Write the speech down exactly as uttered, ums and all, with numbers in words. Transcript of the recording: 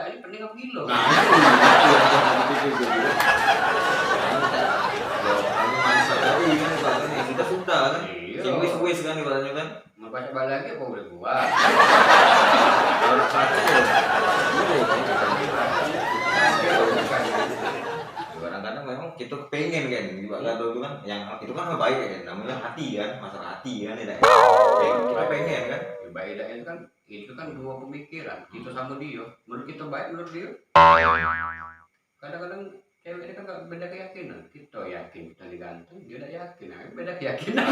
Tadi pening apa gilo? Nah, itu, itu yang aku pikir juga. Kalau anu manis ada, oh, ini kan, ini sudah, sudah kan. Iya. Sing wis, wis kan, ibaratnya kan. Mau baca balik lagi apa boleh buat? Kalau nak baca, ya. Iya, kan. Kadang-kadang memang kita pengen kan, juga galau itu kan, yang itu kan baik kan, namanya hati kan, masalah hati kan, ya, kan? Kita pengen kan. Baik dah itu kan, itu kan dua pemikiran, kita sama dia. Menurut kita baik, menurut dia. Kadang-kadang cewek ini kan beda keyakinan. Kita yakin kita ni ganteng, dia tak yakin, nah, beda keyakinan.